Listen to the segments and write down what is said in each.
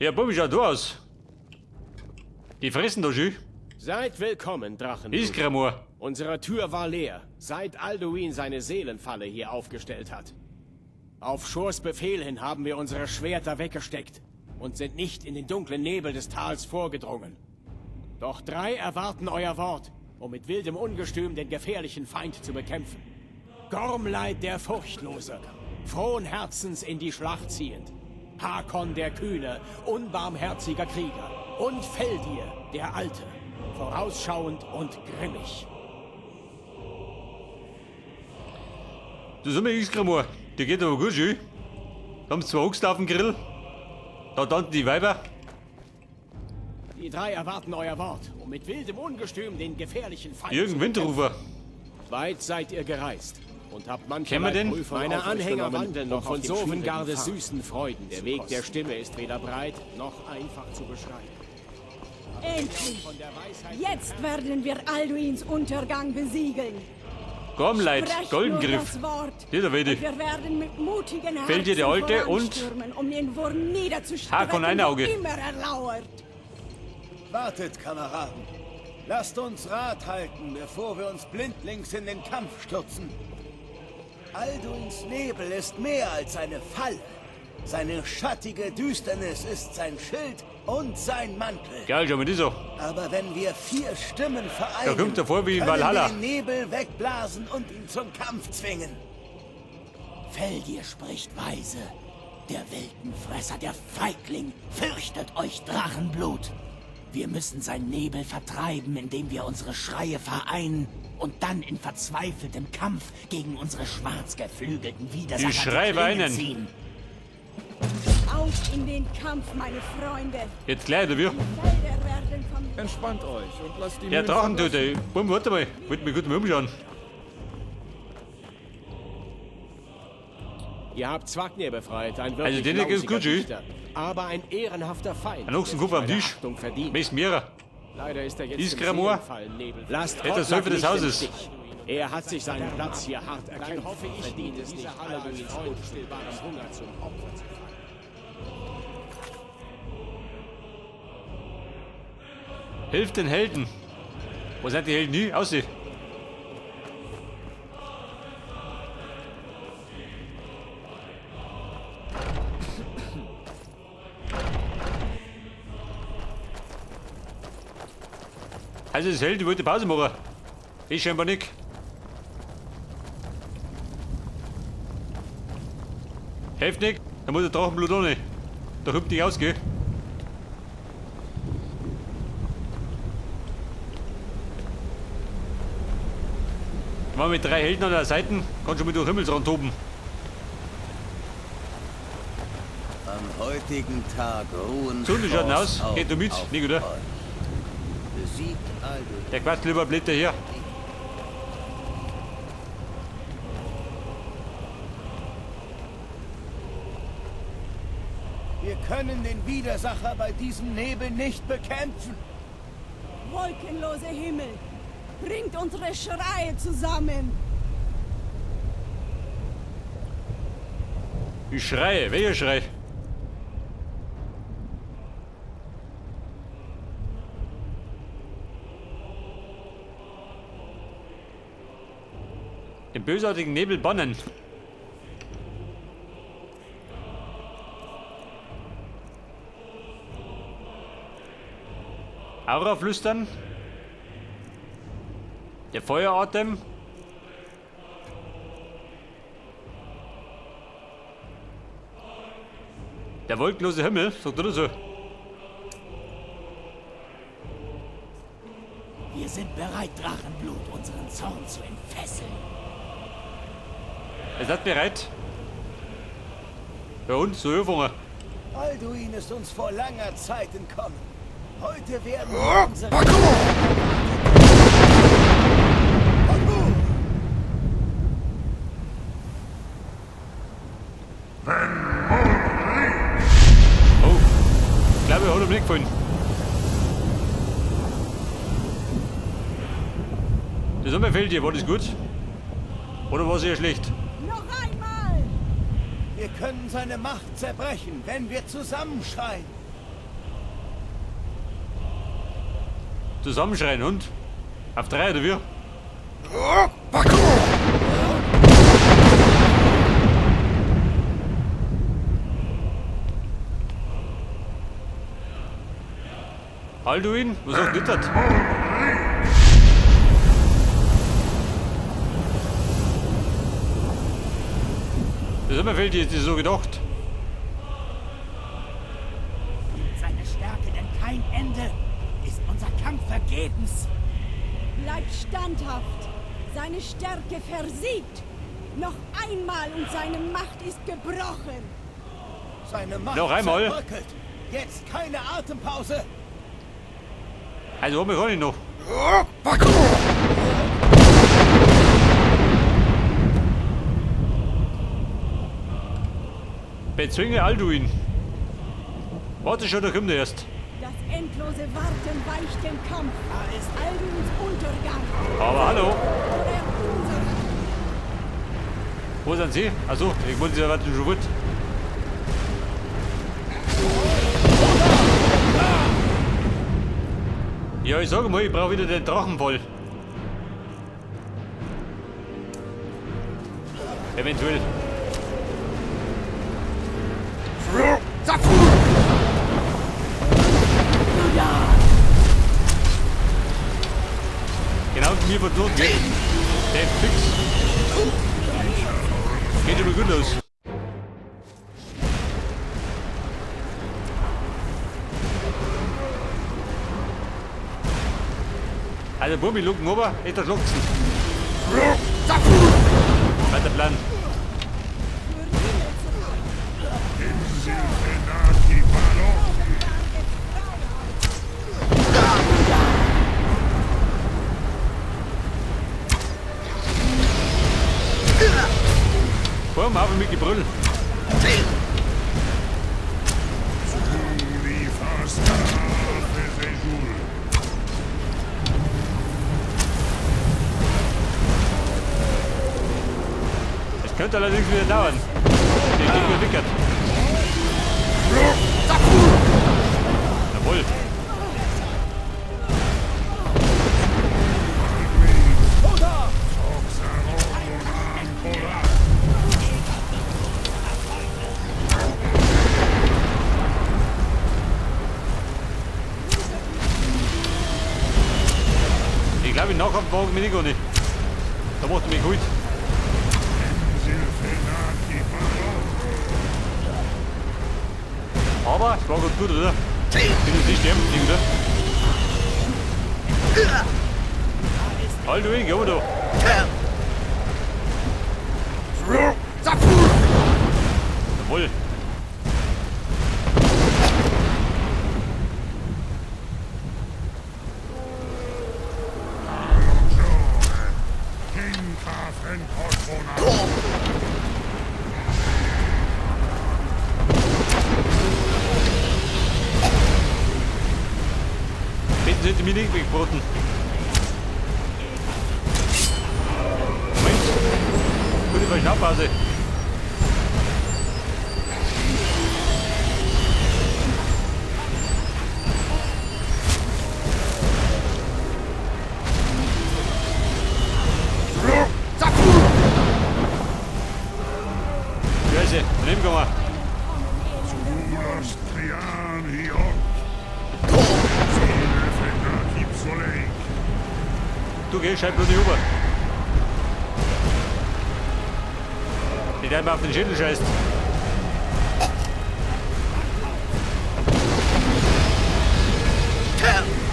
Ja, Bubi, schaut da aus. Die fressen da schön. Seid willkommen, Drachenblut. Ysgramor. Unsere Tür war leer, seit Alduin seine Seelenfalle hier aufgestellt hat. Auf Shors Befehl hin haben wir unsere Schwerter weggesteckt und sind nicht in den dunklen Nebel des Tals vorgedrungen. Doch drei erwarten euer Wort, um mit wildem Ungestüm den gefährlichen Feind zu bekämpfen. Gormleid der Furchtlose, frohen Herzens in die Schlacht ziehend. Hakon der Kühne, unbarmherziger Krieger. Und Feldir, der Alte, vorausschauend und grimmig. Das ist immer Ysgramor. Die geht aber gut schön. Da haben sie zwei Ochsen auf dem Grill. Da tanzen die Weiber. Die drei erwarten euer Wort, um mit wildem Ungestüm den gefährlichen Feind Jürgen zu bekämpfen. Winterrufer. Weit seid ihr gereist und habt Kennen mancherlei wir den? Prüfung Meine auf euch Anhänger genommen, wandeln noch um von auf dem schwierigen Sovngardes Pfad. süßen Freuden. Der zu Weg der kosten. Stimme ist weder breit noch einfach zu beschreiten. Endlich! Von der Weisheit Jetzt werden wir Alduins Untergang besiegeln. Gormleid, Sprecht nur Goldengriff. das Wort. Hier, da weh Und wir werden mit mutigen Herzen Fällt dir der Alte und voranstürmen, um den Wurm niederzustrecken, Hakon Einauge. wo immer er lauert. Wartet, Kameraden. Lasst uns Rat halten, bevor wir uns blindlings in den Kampf stürzen. Alduins Nebel ist mehr als eine Falle. Seine schattige Düsternis ist sein Schild und sein Mantel. Geil, schau mal das an. Aber wenn wir vier Stimmen vereinen, Da kommt er vor wie in können Valhalla. wir den Nebel wegblasen und ihn zum Kampf zwingen. Feldir spricht weise. Der Weltenfresser, der Feigling, fürchtet euch Drachenblut. Wir müssen seinen Nebel vertreiben, indem wir unsere Schreie vereinen und dann in verzweifeltem Kampf gegen unsere schwarz geflügelten Widersacher Die Schreie Klingen weinen. ziehen. Auf in den Kampf, meine Freunde. Jetzt gleich, oder wie? Die Felder werden vom Entspannt euch und lasst die Der Mühen Drachentöter. Bumm, warte mal. Wollte mich gut mal umschauen. Ihr habt Zwaknir befreit, ein wirklich Also den ist lausiger gut, schön. Dichter, aber ein ehrenhafter Feind. Ein Ochsenkopf am der sich Tisch. meine Achtung verdient. Mest mehrer. Leider ist er jetzt Ysgramor. im Seelenfallennebel. Lasst Der Ortlak Säufer des nicht im Hauses. Stich. Er hat sich seinen Platz hier hart erkämpft. Hoffe ich, verdient es nicht, Alduins unstillbarem Hunger zum Opfer zu fallen. Hilft den Helden. Wo sind die Helden hin? Aussehen. Also das Held, die wollte Pause machen. Ich scheinbar nicht. Hilft nicht, da muss der Drachenblut auch nicht. Da kommt nicht aus, gell? War mit drei Helden an der Seite, kann schon mit durch Himmelsrand toben. Am heutigen Tag ruhen So, wie schaut denn Shors aus? Geht du mit? Augen auf Nicht, oder? euch. Besiegt Alduin. Der Quatschlieber bleibt ja hier. Wir können den Widersacher bei diesem Nebel nicht bekämpfen. wolkenlose Himmel. Bringt unsere Schreie zusammen. Ich schreie, welcher Schrei? Den bösartigen Nebel bannen. Aura flüstern. Der Feueratem. Der wolkenlose Himmel, sagt er so. Wir sind bereit, Drachenblut, unseren Zorn zu entfesseln. Er seid bereit. Bei uns, so anfangen. Alduin ist uns vor langer Zeit entkommen. Heute werden wir unsere... Oh, ich glaube, er hat ihm nicht gefallen. Das haben wir fehlt dir, war das gut? Oder war es eher schlecht? Noch einmal! Wir können seine Macht zerbrechen, wenn wir zusammenschreien. Zusammenschreien und? Auf drei oder wie? Alduin, was sagt das? Das ist immer fehlt jetzt so gedacht. Seine Stärke denn kein Ende? Ist unser Kampf vergebens? Bleibt standhaft. Seine Stärke versiegt. Noch einmal und seine Macht ist gebrochen. Seine Macht Noch einmal. zerbröckelt. Jetzt keine Atempause. Also, einmal kann ich noch. Bezwinge Alduin. Warte schon, da kommt er erst. Das endlose Warten weicht dem Kampf. Alduins Untergang. Aber hallo. Oder unser. Wo sind Sie? Achso, ich wollte Sie erwarten schon gut. Ja, ich sage mal, ich brauche wieder den Drachenfall. Eventuell. Genau, mir wird los, gell? Der fix. Geht immer gut los. Also Bumi, lucken rüber, echt das Luchsen. Weiter Plan. Komm, auf mit Gebrüll. Es könnte allerdings wieder dauern. Der Ding gewickert. Jawohl. Ich glaube, ich Nahkampf wagen mich nicht gar nicht. Da macht er mich gut. Aber es war ganz gut, oder? Bin jetzt nicht sterben, oder? Alduin, geh mal da. Jawohl. Bitten Sie mich nicht wegbraten. Moment. Gute Verschnaufpause. Scheiße, daneben gegangen. Du gehst, schreib nur nicht rüber. Nicht einmal auf den Schädel scheißt.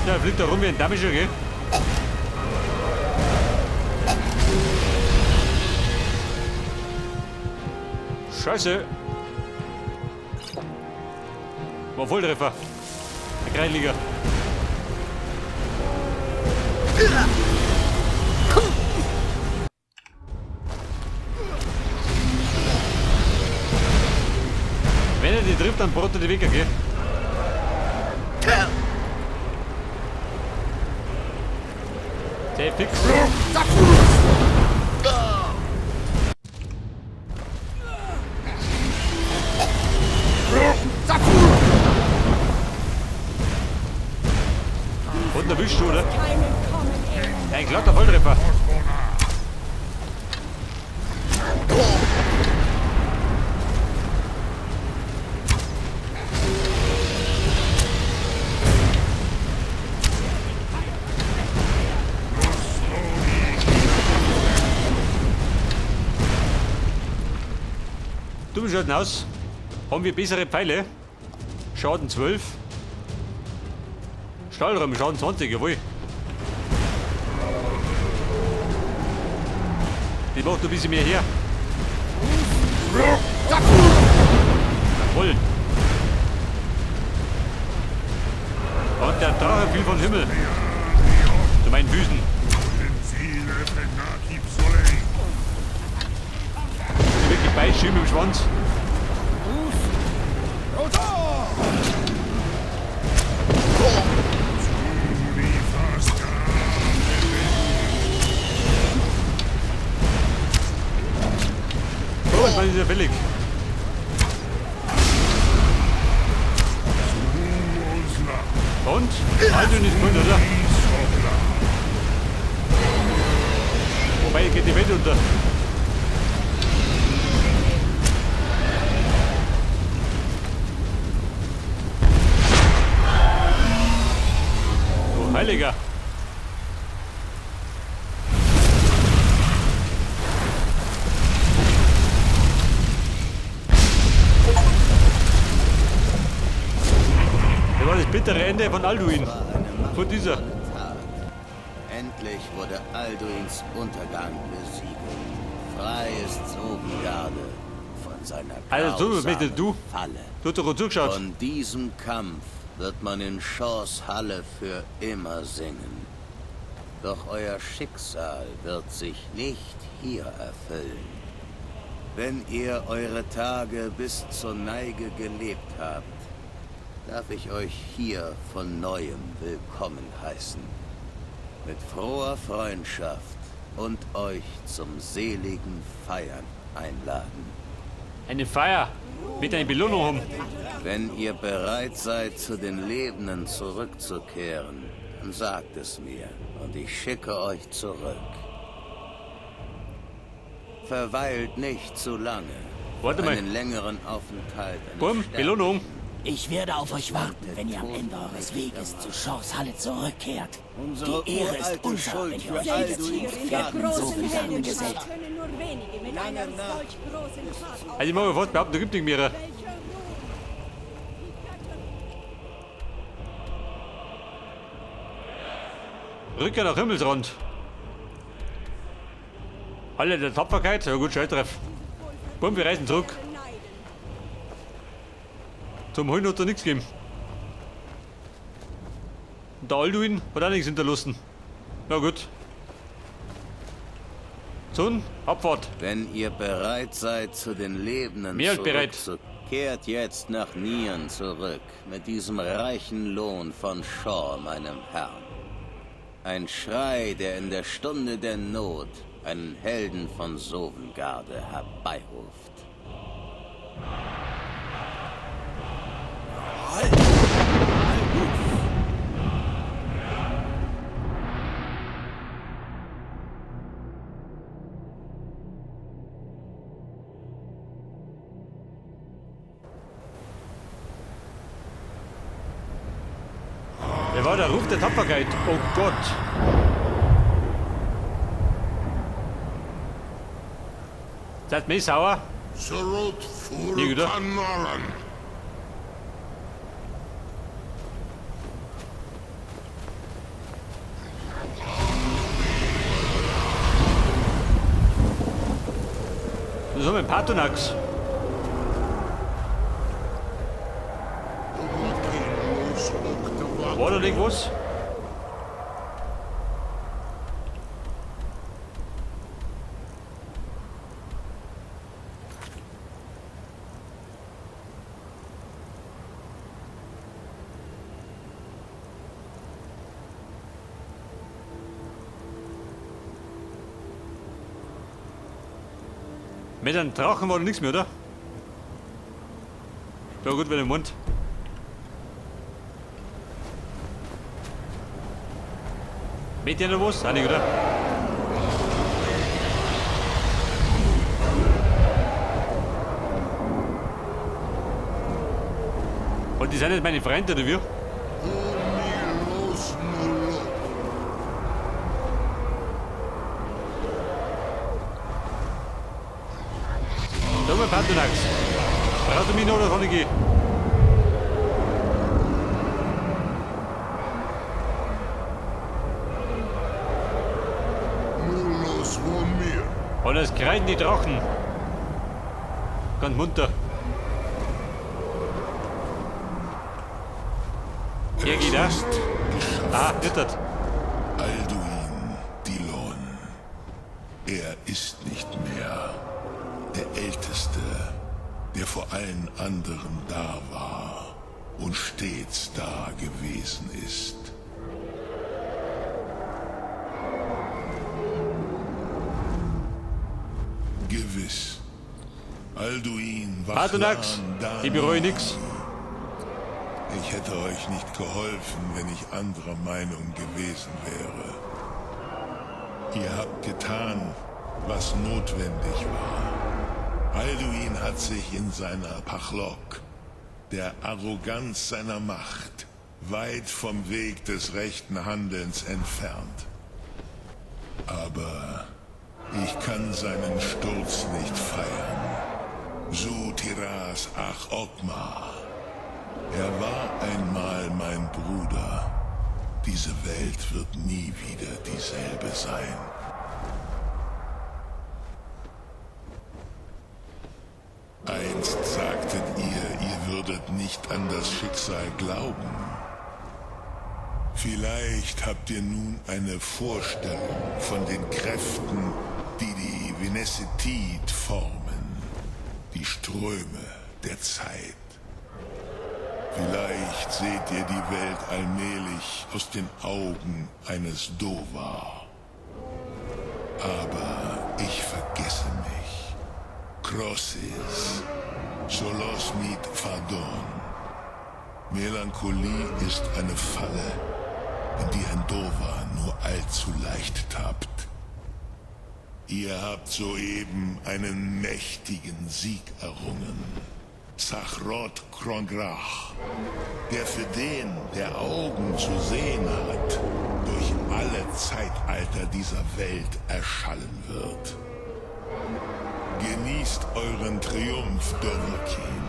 Ja, fliegt da rum wie ein Damischer, gell? Scheiße. War Volltreffer. Der Kleinliga. Wenn er die trifft, dann brot er die Wecker, gell? Sehr fix. Und erwischt. Erwischt, oder? Ein glatter Volltreffer. Du, wie schaut denn aus? Haben wir bessere Pfeile? Schaden 12. Stahlraum, Schaden 20, jawohl. Die macht ein bisschen mehr her. Jawohl. Und der Drache fiel vom Himmel. Zu meinen Füßen. Wirklich beißt schön mit dem Schwanz. Oh, was war dieser billig? Und? Alduin ist gut, oder? Wobei, geht die Welt unter. Oh, Heiliger! Das war das bittere Ende von Alduin. Von dieser. Endlich wurde Alduins Untergang besiegelt. Frei ist Sovngarde von seiner Also, du, grausamen du. Falle. Du hast doch zugeschaut. Von diesem Kampf wird man in Shors Halle für immer singen. Doch euer Schicksal wird sich nicht hier erfüllen. Wenn ihr eure Tage bis zur Neige gelebt habt, darf ich euch hier von Neuem willkommen heißen. Mit froher Freundschaft und euch zum seligen Feiern einladen. Eine Feier mit einer Belohnung haben. Wenn ihr bereit seid, zu den Lebenden zurückzukehren, dann sagt es mir und ich schicke euch zurück. Verweilt nicht zu lange. Warte mal. Einen längeren Aufenthalt. Bumm, Belohnung. Ich werde auf euch warten, wenn ihr am Ende eures Weges zu Shors Halle zurückkehrt. Unsere Die Ehre ist uralte unser, Schuld wenn ihr für euch wieder Selbst zu hier den in der Gefährten großen Sovngarde Heldenschar gesellt. können nur wenige mit Lange einer Nacht solch großen Tat Also ich mag mal fast behaupten, da gibt nicht mehr. Welcher Ruhm! Die Götter Rückkehr nach Himmelsrand. Halle der Tapferkeit. Ja gut, Scheiß drauf. Bumm, wir reisen zurück. beneiden. Zum Holen hat er nichts gegeben. Und der Alduin hat auch nichts hinterlassen. Na gut. Zun, Abfahrt. Wenn ihr bereit seid, zu den Lebenden Mehr als bereit. zurückzu- Kehrt jetzt nach Nirn zurück, mit diesem reichen Lohn von Shor, meinem Herrn. Ein Schrei, der in der Stunde der Not einen Helden von Sovngarde herbeiruft. Der war der Ruf der Tapferkeit. Oh Gott. Seid mir sauer? Sarot Nie wieder. Furkanaran. Das ist ein Paarthurnax. War da irgendwas? Mit einem Drachen war da nichts mehr, oder? Ja gut, wenn im Mund. Mit dir noch was? Auch nicht, oder? Und die sind nicht meine Freunde, oder wie? Da mal Paarthurnax. Brauchst du mich noch oder kann ich gehen? Und es kreiden die Drachen. Ganz munter. Hier geht er. Ah, Rittert. Alduin Dilon. Er ist nicht mehr der Älteste, der vor allen anderen da war und stets da gewesen ist. Gewiss. Alduin Paarthurnax, ich bereue nix. Ich hätte euch nicht geholfen, wenn ich anderer Meinung gewesen wäre. Ihr habt getan, was notwendig war. Alduin hat sich in seiner Pachlok, der Arroganz seiner Macht, weit vom Weg des rechten Handelns entfernt. Aber ich kann seinen Sturz nicht feiern. Su Tiras Ach Okma. Er war einmal mein Bruder. Diese Welt wird nie wieder dieselbe sein. Einst sagtet ihr, ihr würdet nicht an das Schicksal glauben. Vielleicht habt ihr nun eine Vorstellung von den Kräften, die die Venesetit formen, die Ströme der Zeit. Vielleicht seht ihr die Welt allmählich aus den Augen eines Dova. Aber ich vergesse mich. Crossis, Solosmit Fadon. Melancholie ist eine Falle, in die ein Dova nur allzu leicht tappt. Ihr habt soeben einen mächtigen Sieg errungen. Sachrot Krongrach, der für den, der Augen zu sehen hat, durch alle Zeitalter dieser Welt erschallen wird. Genießt euren Triumph, Dovahkiin.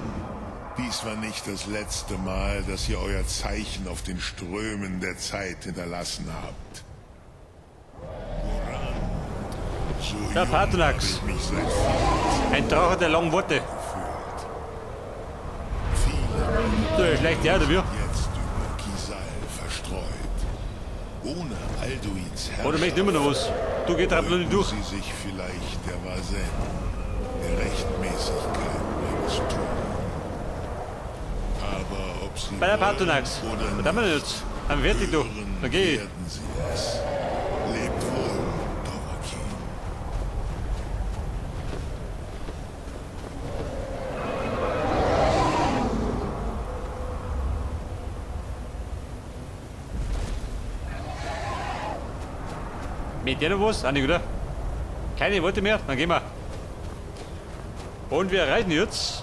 Dies war nicht das letzte Mal, dass ihr euer Zeichen auf den Strömen der Zeit hinterlassen habt. Goran, so Ja, jung Paarthurnax. habe ich mich seit vielen Ein Drache der langen Worte. gefühlt. Viele So, schlecht, ja, oder wie? jetzt über Kisal verstreut. Ohne Alduins Herrschaft Oder möchtest du immer noch was? Du geh drauf nur nicht durch. sie sich vielleicht der Vasen, der Rechtmäßigkeit meines Tun. Aber ob sie Bei der wollen Paarthurnax. oder Was haben wir denn nicht, jetzt? Haben wir fertig, du. hören Dann geh ich. werden sie es. Lebt wohl, Dovahkiin. Mit dir noch was? Auch nicht, oder? Keine Worte mehr? Dann gehen wir. Und wir erreichen jetzt.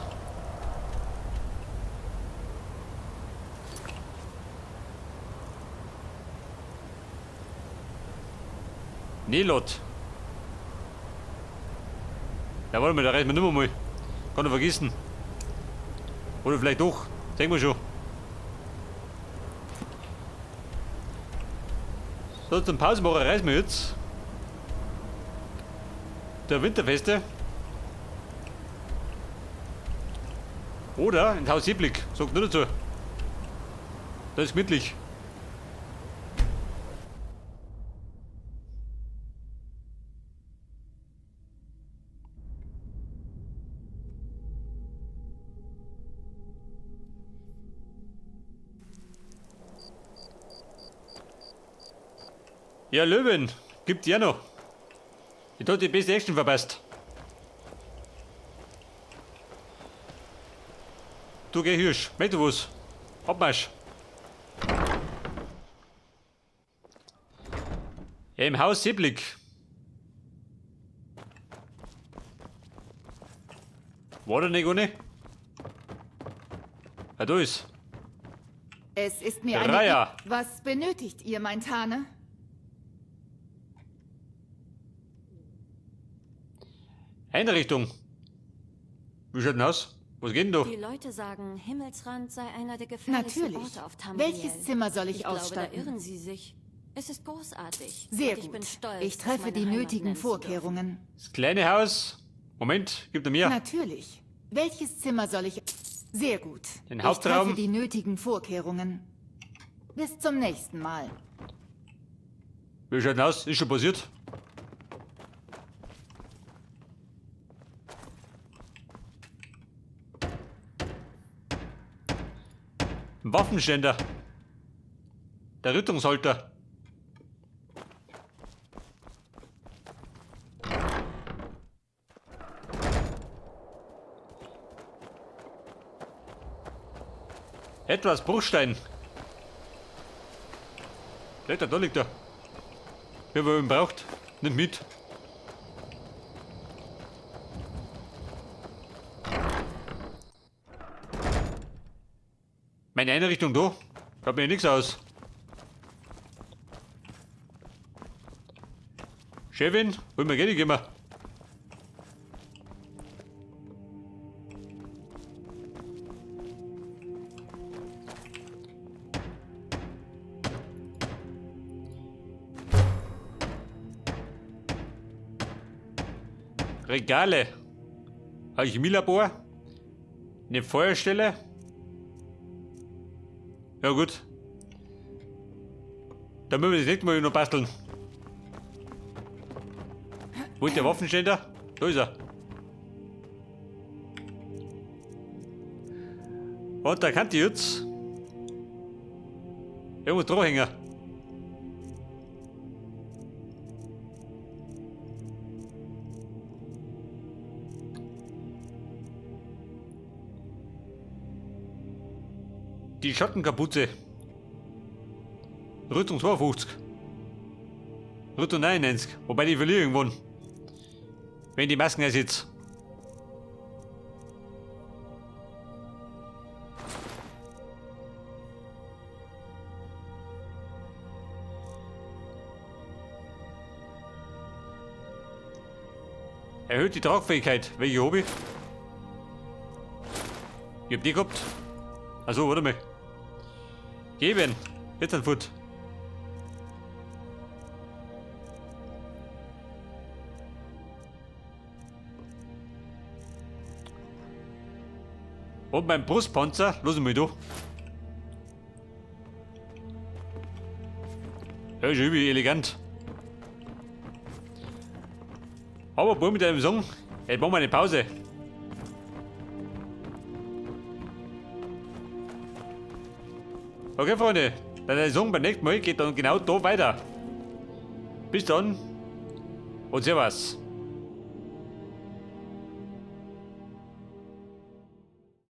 Nelot. Ja, warte mal, da reichen wir nicht mehr mal. Kann ich vergessen. Oder vielleicht doch. Denken wir schon. So, zum Pausenmacher reisen wir jetzt. Der Winterfeste. Oder ins Haus Seeblick, sagt nur dazu. Das ist gemütlich. Ja, Löwen, gibt ja noch. Ich hab die beste Action verpasst. Du geh Hirsch, möchtest du was? Abmarsch. Im Haus Seeblick. War da nicht ohne? Ja, da ist. Es ist mir eine... Raya. Was benötigt ihr, mein Tane? Einrichtung. Wie schaut denn aus? Was geht denn da? Die Leute sagen, Himmelsrand sei einer der gefährlichsten Natürlich. Orte auf Tamriel. Welches Zimmer soll ich Ich glaube, da ausstatten? irren sie sich. Es ist großartig. Sehr Und ich gut. bin stolz, Ich es treffe meine die Heimat nötigen nennen zu dürfen. Vorkehrungen. Das kleine Haus. Moment, gib er mir. Natürlich. Welches Zimmer soll ich... Sehr gut. Den Ich Hauptraum. treffe die nötigen Vorkehrungen. Bis zum nächsten Mal. Wie schaut denn aus? Ist schon passiert. Ein Waffenständer. Der Rüstungshalter. Etwas Bruchstein. Liegt er, da liegt er. Wer wer ihn braucht, nimmt mit. Meine Einrichtung da, schaut mir nichts aus. Chefin, hol mir Geld immer. Regale. Alchemielabor. Eine Feuerstelle. Ja gut. Da müssen wir das nächste Mal noch basteln. Wo ist der Waffenständer? Da ist er. Und da kann die jetzt irgendwo dranhängen. Die Schattenkapuze. Rüstung 52. Rüstung 99. Wobei die verliere irgendwann. Wenn die Masken ersetzt. Erhöht die Tragfähigkeit. Welche Hobby? Ich hab die gehabt. Also, warte mal. Geben. Jetzt ein Foot. Und mein Brustpanzer, lass mich da. Ja, ist irgendwie elegant. Aber bevor mit einem Song, jetzt machen wir eine Pause. Okay, Freunde, dann der Song beim nächsten Mal geht dann genau da weiter. Bis dann und Servus.